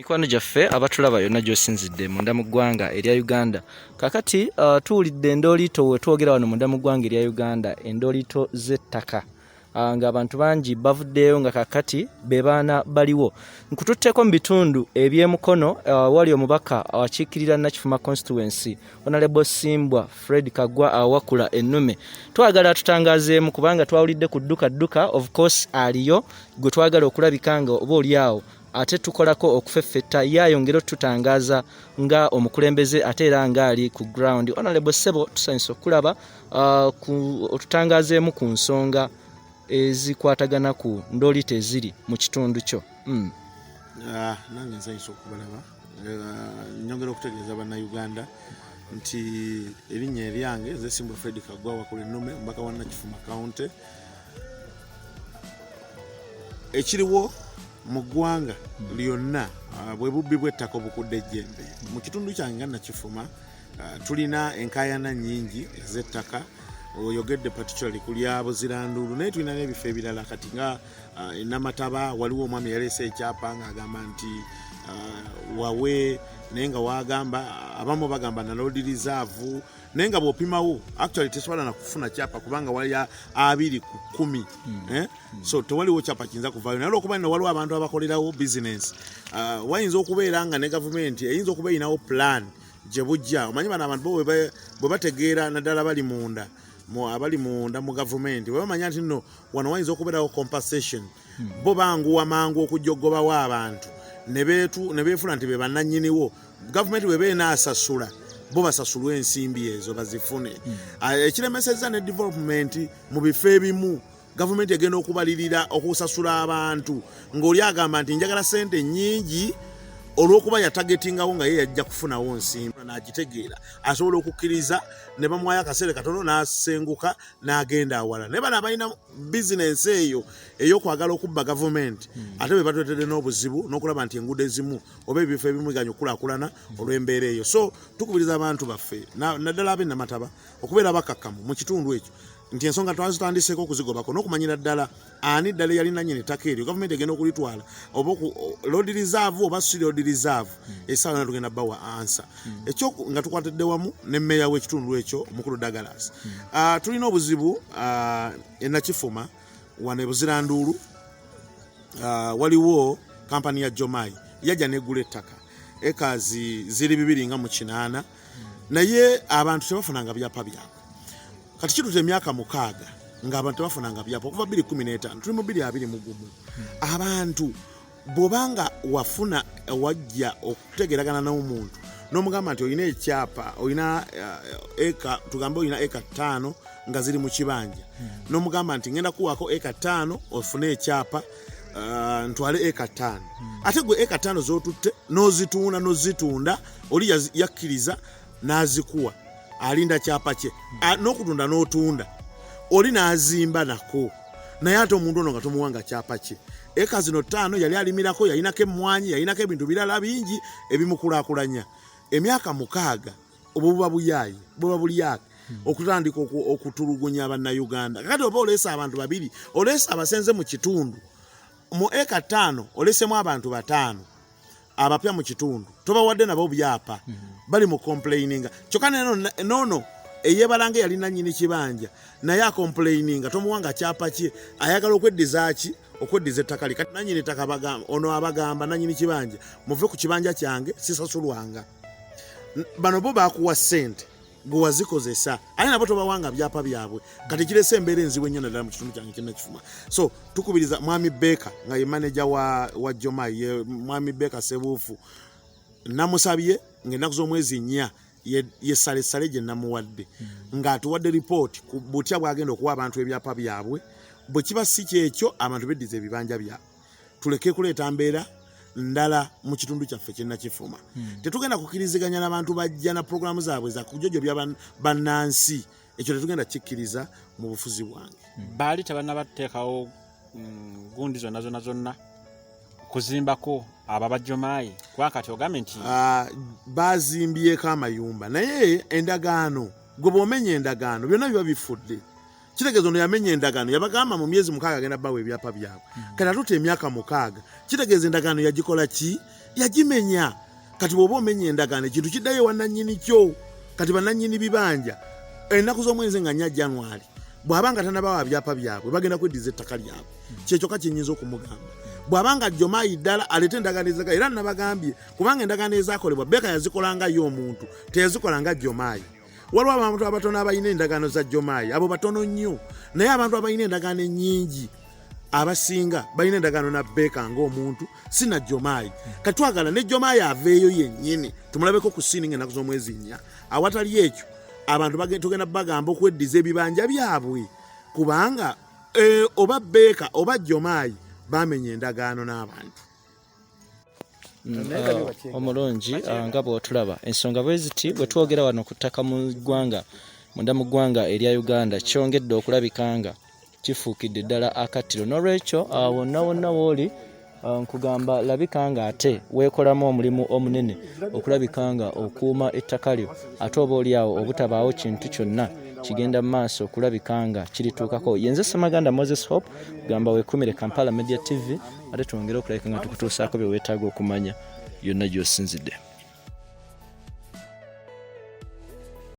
Mikwano gyaffe abatulaba yonna gy'osinzidde munda mu ggwanga erya Uganda, kakati tuwulidde endooliito we twogera wano munda mu ggwanga erya Uganda, endooliito z'ettaka ng'abantu bangi bavuddeyo nga kakati be baana baliwo. Nkututteko mu bitundu eby'e Mukono wali omubaka akiikirira Nakifuma constituency, Honorable Simbwa Fred Kagwa Awakula Ennume. Twagala tutangaazeemu kubanga twawulidde ku dduka dduka, of course aliyo gwe twagala okulabika nga oba oli awo ate tukolako okufeffetta ye ayongere otutangaaza nga omukulembeze ate era ng'ali ku ground. Honorable ssebo, tusanyusa okulaba otutangaazeemu ku nsonga ezikwatagana ku ndoolito eziri mu kitundu kyo. Ah, nange nsanyusa okubalaba. Nyongera okutegeeza Bannayuganda nti erinnya eryange nze Simbwa Fred Kagwa Wakula Ennume, omubaka wa Nakifuma County. Ekiriwo mu ggwanga lyonna bwe bubbi bw'ettaka obukudde ejjembe. Mu kitundu kyange nga Nakifuma, tulina enkaayana nnyingi ez'ettaka. Oyogedde particularly ku lya Buziranduulu, naye tulina n'ebifo ebirala. Kati nga enamataba waliwo omwami yaleese ekyapa ng'agamba nti wawe, naye nga wagamba abamu bagamba na road reserve, naye nga bw'opimawo actually tesobola nakufuna kyapa kubanga wali 20 ku 10, eh? So tewaliwo kyapa kiyinza kuvaayo, naye olwokuba nno waliwo abantu abakolerawo business, wayinza okubeera nga ne gavumenti eyinza okuba erinawo plan gye bujja. Omanyi bano abantu bo bwe bategeera, naddala bali munda abali munda mu gavumenti, bwe bamanya nti nno wano wayinza okubeerawo compensation, bo banguwa mangu okujja okugobawo abantu ne beefuula nti be bannannyiniwo. Gavumenti bwe beenaasasula, bo basasulwe ensimbi ezo bazifune. Ah, ekiremesezza ne development mu bifo ebimu, gavumenti egenda okubalirira okusasula abantu ng'oli agamba nti njagala sente nnyingi, olw'okuba yatagetingawo nga ye yajja kufunawo nsimbi, n'agitegeera asobola okukkiriza ne bamuwayo akaseera katono n'asenguka n'agenda awalala. Naye bano abalina bizinensi eyo ey'okwagala okubba gavumenti, ate be batuletedde n'obuzibu n'okulaba nti enguudo ezimu oba ebifo ebimu biganya okukulaakulana olw'embeera eyo. So tukubiriza abantu baffe, naddala ab'enamataba, okubeera bakakkamu mu kitundu ekyo, nti ensonga twazitandiseko okuzigobako n'okumanyira ddala ani ddala eyali nannyini ettaka eryo, gavumenti egenda okulitwala oba road reserve oba si road reserve. Essaawa yonna tugenda bawa answer ekyo nga tukwatidde wamu ne mmeeya w'ekitundu ekyo, omukulu Douglas. Ah, tulina obuzibu enakifuma wano ebuziranduulu. Waliwo kampani ya Jomai yajja negula ettaka, ekazi ziri 208, naye abantu tebafunanga byapa byabwe. Kati kituta emyaka 6 ng'abantu tebafunanga byapa, okuva 215, tuli mu 221. Abantu bw'obanga wafuna, wajja okutegeragana n'omuntu n'omugamba nti olina ekyapa, olina eka, tugambe olina eka 5 nga ziri mu kibanja, n'omugamba nti ngenda kuwaako eka 5 ofune ekyapa, ntwale eka 5. Ate gwe eka 5 z'otutte n'ozitunda n'ozitunda, oli yakkiriza n'azikuwa, alinda kyapa kye. N'okutunda n'otunda, oli n'azimba nako, naye ate omuntu ono nga tomuwanga kyapa kye. Eka zino 5 yali alimirako, yalinako emmwanyi, yalinako ebintu birala bingi ebimukulaakulanya. Emyaka 6, obwo buba buyaaye, buba bulyake okutandika okutulugunya Bannayuganda. Kakati oba oleese abantu babiri, oleese abasenze mu kitundu, mu eka 5 olesemu abantu bataano abapya mu kitundu, tobawadde nabo byapa, bali mu complaininga. Kyokka noono eyebalanga eyali nannyini kibanja naye acomplaininga, tomuwanga kyapa kye, ayagala okweddiza ki? Okweddiza ettaka lye. Kati nannyini ttaka ono abagamba, nannyini kibanja, muve ku kibanja kyange, sisasulwanga. Bano bo bakuwa ssente, gwe wazikozesa, ate nabo tobawanga byapa byabwe. Kati kirese embeera enzibu ennyo naddala mu kitundu kyange kyenakifuma. So tukubiriza mwami Baker nga ye maneja wa Jomai, ye mwami Baker Sebuufu, namusabye ng'ennaku z'omwezi 4 ye salesale gye namuwadde ng'atuwadde ripooti ku butya bw'agenda okuwa abantu ebyapa byabwe. Bwe kiba si kyekyo, abantu beddiza ebibanja byabwe, tuleke kuleeta mbeera ndala mu kitundu kyaffe kyenakifuma. Tetugenda kukkiriziganya n'abantu bajja na puroguramu zaabwe za kujojobya bannansi. Ekyo tetugenda kikkiriza mu bufuzi bwange. Baali tebannabateekawo gundi zonna zonna zonna kuzimbako abo abajomaayi, kuba kati ogambye nti Ah, bazimbyeko amayumba, naye endagaano, gwe bw'omenya endagaano byonna biba bifudde. Kitegeeza ono yamenya endagaano, yabagamba mu myezi 6 agenda bawa ebyapa byabwe, kati atuta emyaka 6. Kitegeeza endagaano yagikola ki? Yagimenya. Kati bw'oba omenya endagaano, ekintu kiddayo ewa nannyini kyo. Kati bannannyini bibanja, ennaku z'omwezi nga 4 January, bw'aba nga tanabawa byapa byabwe, bagenda kweddiza ettaka lyabwe. Kyekyoka kyenyinza okumugamba. Bw'aba nga Jomayi ddala, aleete endagaano ezaga. Era nabagambye, kubanga endagaano ezakolebwa Beka yazikola nga ye omuntu, teyazikola nga Jomayi. Waliwo abantu abatono abalina endagaano za Jomayi, abo batono nnyo, naye abantu abalina endagaano ennyingi, abasinga balina endagaano na Beka ng'omuntu, si na Jomayi. Kati twagala ne Jomayi aveeyo yennyini, tumulabeko ku scene nga ennaku z'omwezi 4. Awatali ekyo, abantu tugenda bagamba okweddiza ebibanja byabwe, kubanga oba Beka oba Jomayi bamenya endagaano n'abantu. Omulungi, nga bw'otulaba ensonga bwe ziti, bwe twogera wano ku ttaka mu ggwanga, munda mu ggwanga erya Uganda, kyongedde okulabika nga kifuukidde ddala akattiro. N'olwekyo wonna wonna wooli, nkugamba labika nga ate weekolamu omulimu omunene okulabika nga okuuma ettaka lyo, ate oba oli awo obutabaawo kintu kyonna kigenda mu maaso okulabika nga kirituukako. Yenze Semaganda Moses Hope, gamba weekumire Kampala Media TV, ate twongere okulabika nga tukutuusaako bye weetaaga okumanya yonna gy'osinzidde.